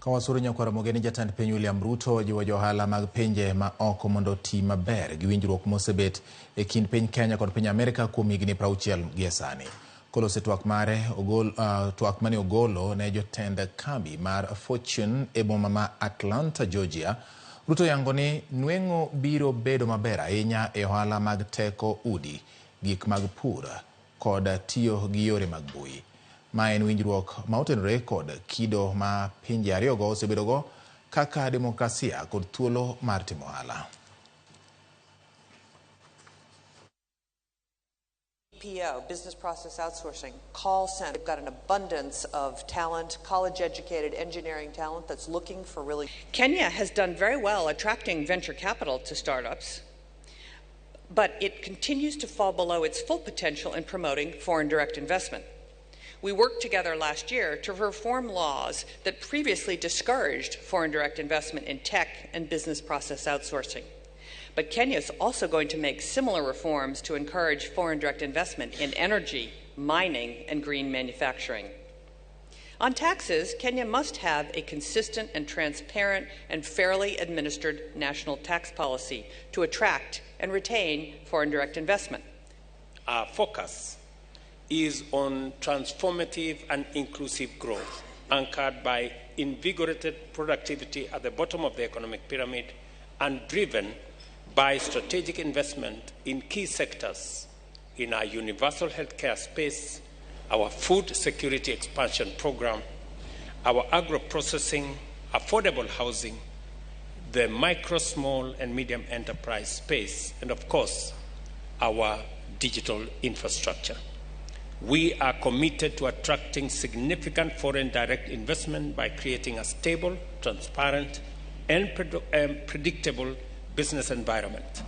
Kawasuru nyakwar Mogeni, jatend piny William Ruto jiwo johala mag pinje ma oko mondo oti maber gi winjruok mosebet e kind piny Kenya kod piny Amerika kuom higni 60 gie sani. Kolose twak mare ogol, twak mane ogolo ne jotend kambi mar Fortune e boma ma Atlanta, Georgia, Ruto yango ni nweng'o biro bedo maber ahinya e ohala mag teko udi, gik mag pur kod tiyo gi yore mag mbui. Ma en winjruok ma otenore kod kido ma pinje ariyogo osebedogo kaka demokrasia kod thuolo mar timo ohala. BPO, business process outsourcing, call center. They've got an abundance of talent, college-educated engineering talent that's looking for really... Kenya has done very well attracting venture capital to startups, but it continues to fall below its full potential in promoting foreign direct investment. We worked together last year to reform laws that previously discouraged foreign direct investment in tech and business process outsourcing. But Kenya is also going to make similar reforms to encourage foreign direct investment in energy, mining, and green manufacturing. On taxes, Kenya must have a consistent and transparent and fairly administered national tax policy to attract and retain foreign direct investment. Our focus is on transformative and inclusive growth, anchored by invigorated productivity at the bottom of the economic pyramid and driven by strategic investment in key sectors in our universal healthcare space, our food security expansion program, our agro-processing, affordable housing, the micro, small, and medium enterprise space, and of course, our digital infrastructure. We are committed to attracting significant foreign direct investment by creating a stable, transparent, and predictable business environment.